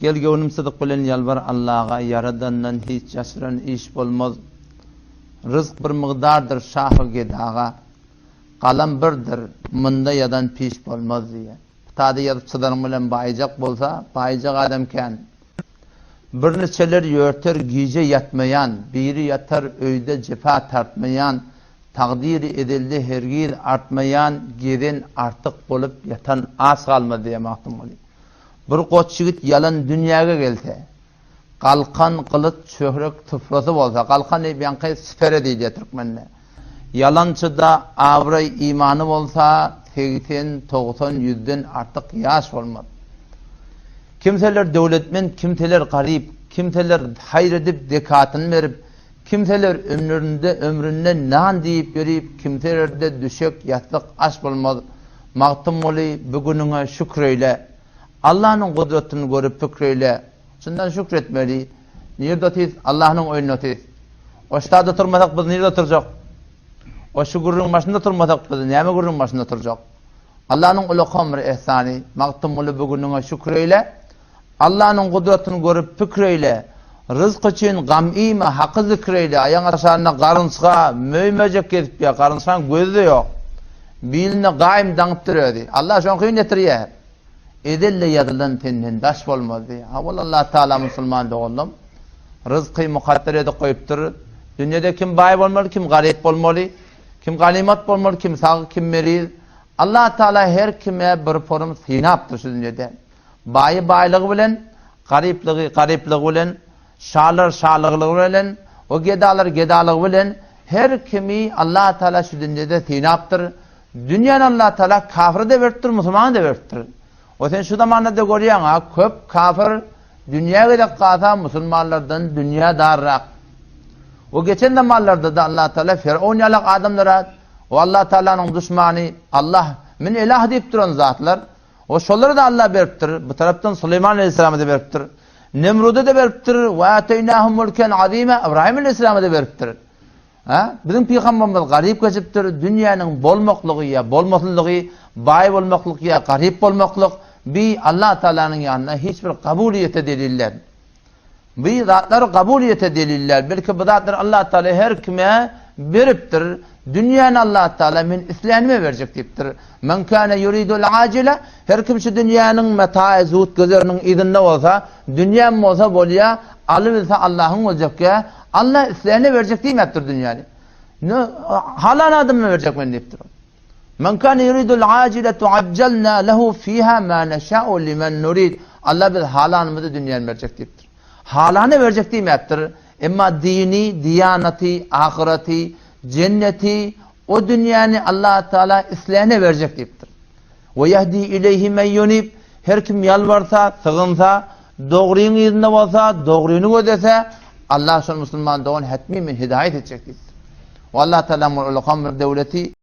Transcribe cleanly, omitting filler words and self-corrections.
Gel göwnüm sydyk bilen ýalbar Allaga, Ýaradandan hiç ýaşyran iş bolmaz. Ryzk bir mygdardyr şah-u gedaga, Galam birdir, munda ýazan piş bolmaz diýýär. Kitada ýazyp çyzanyň bilen baýjak bolsa, baýjak adam kän. Birniçeler ýörter gije ýatmaýan, Biri ýatar öýde jepa tartmaýan, Takdyry ezelde hergiz artmaýan, Gezen artyk bolup ýatan aç galmaz diýýär Magtymguly. Bir goç ýigit ýalan dünýäge gelse, Galkan, gylyç, çöhrek, sufrasy bolsa, galkan diýip ýaňky sipere diýilýär türkmende. Ýalançyda abraý imany bolsa, 80, 90, ýüzden artyk ýaş bolmaz. Kimseler döwletment, kimseler garyp, kimseler haýr edip, zekatyny berip, kimseler ömründe ömründe nan diýip ýörip, kimselerde düşek, ýassyk, aş bolmaz. Magtymguly, bu günüňe şükür eýle. Allanyň gudratyny görüp pikir eýle. Çyndan şükür etmeli. Nirde otyrys? Allanyň öýünde otyrys. O ştada oturmasak biz nirde oturjak? O şu gürrüň başynda oturmasak biz näme gürrüň başynda oturjak? Allanyň ulakan bir ehsany. Magtymguly bu günüňe şükür eýle. Allanyň gudratyny görüp pikir eýle. Ryzk üçin gam iýme, haky zikr eýle. Aýaň aşagynda garynçga, möý-möjek gezip ýör. Garynçgaň gözi-de ýok. Biline gaýym daňypdyr özi. Allah şoňkyny getirýär. Ezelde ýazylan senden daş bolmaz diýýär. Hawa, Allah Tagala musulman doganlarym, ryzky mukadder edip goýupdyr. Dünýede kim baý bolmaly, kim garyp bolmaly, kim ganymat bolmaly, kim sag, kim meriz. Allah Tagala her kime bir porum synapdyr şu dünýede. Baýy baýlygy bilen, garyplygy garyplygy bilen, şalar şalygylygy bilen, we gedalar gedalygy bilen her kimi Allah Tagala şu dünýede synapdyr. Dünýäni Allah Tagala kafyra-da beripdir, musulmana-da beripdir. We sen şu zamanda-da görýäň-a, köp kafyr dünýä gezek galsa musulmanlardan dünýä darrak. We geçen zamanlarda-da Allah Tagala Firawun ýalak adamlara we Allah Tagalanyň duşmany Allah men elah diýip duran zatlar We şolara-da Allah beripdir. Bu tarapdan Süleýman aleýhissalama-da beripdir. Nemruda-da beripdir. We ateýnahum mulken azima Ybraýym aleýhissalama-da beripdir. Ha? Biziň pygamberimiz garyp geçipdir. Dünýäniň bolmaklygy ýa bolmasynlygy, baý bolmaklyk ýa garyp bolmaklyk bi Allah Taalanyň ýanynda hiç bir kabulyýete delil däl. Bu zatlar kabulyýete delil däl. Belki bu zatlary Allah Taala her kime beripdir. Dünýäni Allah Taala men islänime berjek diýipdir. Men kana yuridul ajila her kim şu dünýäniň metaý zut gözeriniň yzynda bolsa, dünýäm bolsa bolýa, alybilse Allahyň boljak ýa, Allah isläne berjek diýmäpdir dünýäni. Ne halan adama berjek men diýipdir. Men kana yuridul ajilatu ajjalna lehu fiha ma neşa'u limen nurid. Allah biz halanymyzy dünýäni berjek diýipdir. Halany berjek diýmäpdir. Emma dini, diýanaty, ahyraty, jenneti, o dünýäni Allah Taala isläne berjek diýipdir. We yahdi ileyhi men yunib. Her kim ýalbarsa, sygynsa, dogryň yzynda bolsa, dogryny gözlese, Allah şol musulman dogan hetmi men hidaýat etjek diýipdir. We Allah Taala ulakan bir döwleti.